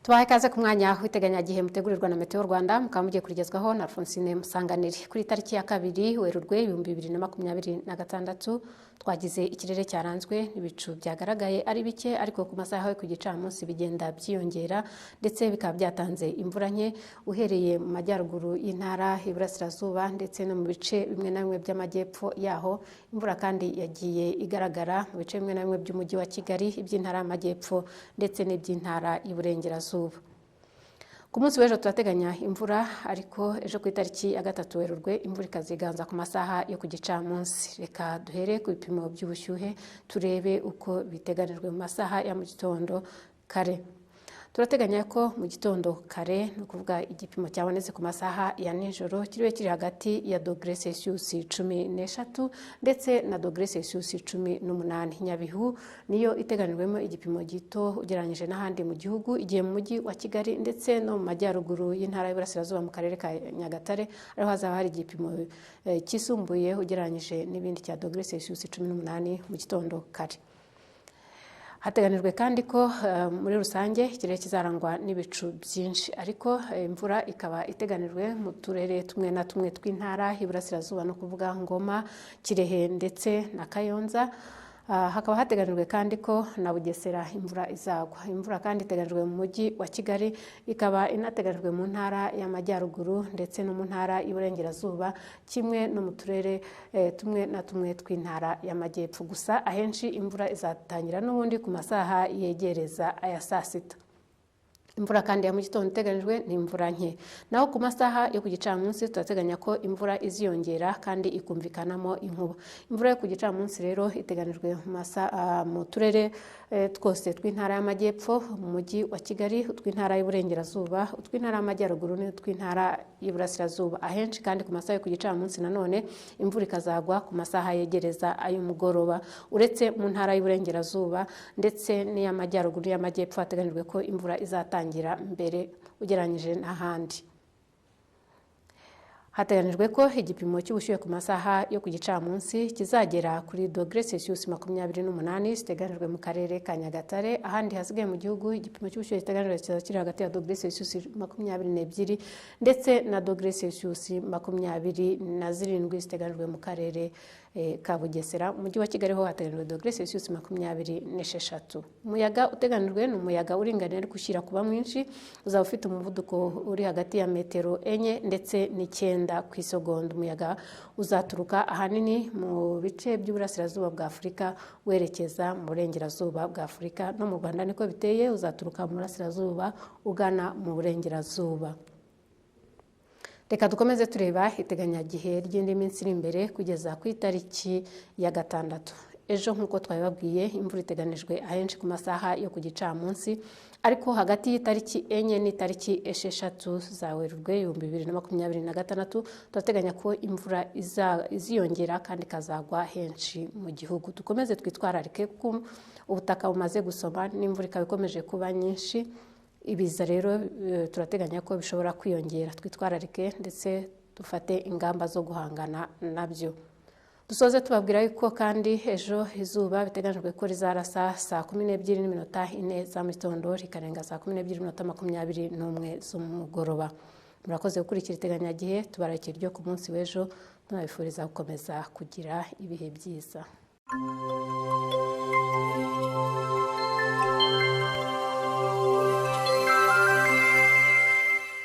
Tubahe ikaze ku mwanya w'iteganyagihe mutegurirwa na Meteo Rwanda, mukaba mugiye kurigezwaho na Alphonsine Musanganire. Kuri tariki ya 2 Werurwe 2026 twagize ikirere cyaranzwe n'ibicu byagaragaye ari bike, ariko ku masaha yo ku gicamunsi bigenda byiyongera ndetse bikaba byatanze imvura nke uhereye mu majyaruguru y'intara y'Iburasirazuba ndetse no mu bice bimwe na bimwe by'amajyepfo yaho. Imvura kandi yagiye igaragara mu bice bimwe na bimwe by'umujyi wa Kigali, iby'intara y'Amajyepfo ndetse n'iby'intara y'Iburengerazuba. Ku munsi w'ejo turateganya imvura, ariko ejo ku itariki ya 3 Werurwe imvura ikaziganza ku masaha yo ku gicamunsi. Reka duhere ku bipimo by'ubushyuhe turebe uko biteganijwe mu masaha ya mu gitondo kare. Turateganya ko mu gitondo kare, ni ukuvuga igipimo cyabonetse ku masaha ya nijoro, kiriwe kiri hagati ya dogere Celsius 13 ndetse na dogere Celsius 18. Nyabihu niyo iteganijwemo igipimo gito ugereranyije n'ahandi mu gihugu, igihe mu mujyi wa Kigali ndetse no mu majyaruguru y'intara y'Iburasirazuba mu karere ka Nyagatare ariho hazaba hari igipimo kisumbuye ugereranyije n'ibindi cya dogere Celsius 18 mu gitondo kare. Hateganijwe kandi ko muri rusange ikirere kizarangwa n'ibicu byinshi, ariko imvura ikaba iteganijwe mu turere tumwe na tumwe tw'intara y'Iburasirazuba, no kuvuga Ngoma, Kirehe ndetse na Kayonza. Hakaba hateganijwe kandi ko na Bugesera imvura izagwa. Imvura kandi iteganijwe mu mujyi wa Kigali, ikaba inateganijwe mu ntara y'Amajyaruguru ndetse no mu ntara y'Iburengerazuba, kimwe no mu turere tumwe na tumwe tw'intara y'Amajyepfo. Gusa ahenshi imvura izatangira n'ubundi ku masaha yegereza aya saa sita. Imvura kandi ya mu gitondo iteganijwe ni imvura nke. Naho ku masaha yo ku gicamunsi turateganya ko imvura iziyongera kandi ikumvikanamo inkuba. Imvura yo ku gicamunsi rero iteganijwe mu turere twose tw'intara y'Amajyepfo, mu mujyi wa Kigali, utw'intara y'Iburengerazuba, utw'intara y'Amajyaruguru n'utw'intara y'Iburasirazuba. Ahenshi kandi ku masaha yo ku gicamunsi nanone imvura ikazagwa ku masaha yegereza ay'umugoroba, uretse mu ntara y'Iburengerazuba ndetse n'iy'Amajyaruguru n'iy'Amajyepfo hateganijwe ko imvura izatangira mbere ugereranyije n'ahandi. Hateganijwe ko igipimo cy'ubushyuhe ku masaha yo ku gicamunsi kizagera kuri dogere Celsius 28 ziteganijwe mu karere ka Nyagatare. Ahandi hasigaye mu gihugu igipimo cy'ubushyuhe giteganijwe kizaba kiri hagati ya dogere Celsius 22 ndetse na dogere Celsius 27 ziteganijwe mu karere ka Bugesera. Mu mujyi wa Kigali ho hateganijwe dogere Celsius 26. Umuyaga uteganijwe ni umuyaga uringaniye ariko ushyira kuba mwinshi, uzaba ufite umuvuduko uri hagati ya metero 4 ndetse n'9 ku isegonda. Umuyaga uzaturuka ahanini mu bice by'uburasirazuba bwa Afurika werekeza mu burengerazuba bwa Afurika. No mu Rwanda niko biteye, uzaturuka mu burasirazuba ugana mu burengerazuba. Reka dukomeze tureba iteganyagihe ry'indi minsi iri imbere kugeza ku itariki ya 6. Ejo nk'uko twabibabwiye imvura iteganijwe ahenshi ku masaha yo ku gicamunsi, ariko hagati y'itariki 4 n'itariki 6 za Werurwe 2026 turateganya ko imvura iziyongera kandi ikazagwa henshi mu gihugu. Dukomeze twitwararike kuko ubutaka bumaze gusoma n'imvura ikaba ikomeje kuba nyinshi. Ibiza rero turateganya ko bishobora kwiyongera. Twitwararike ndetse dufate ingamba zo guhangana nabyo. Dusoze tubabwira yuko kandi ejo izuba biteganijwe ko rizarasa saa 12:04 za mu gitondo rikarenga saa 12:21 z'umugoroba. Murakoze gukurikira iteganyagihe, tubarakira ryo ku munsi w'ejo, tunabifuriza gukomeza kugira ibihe byiza.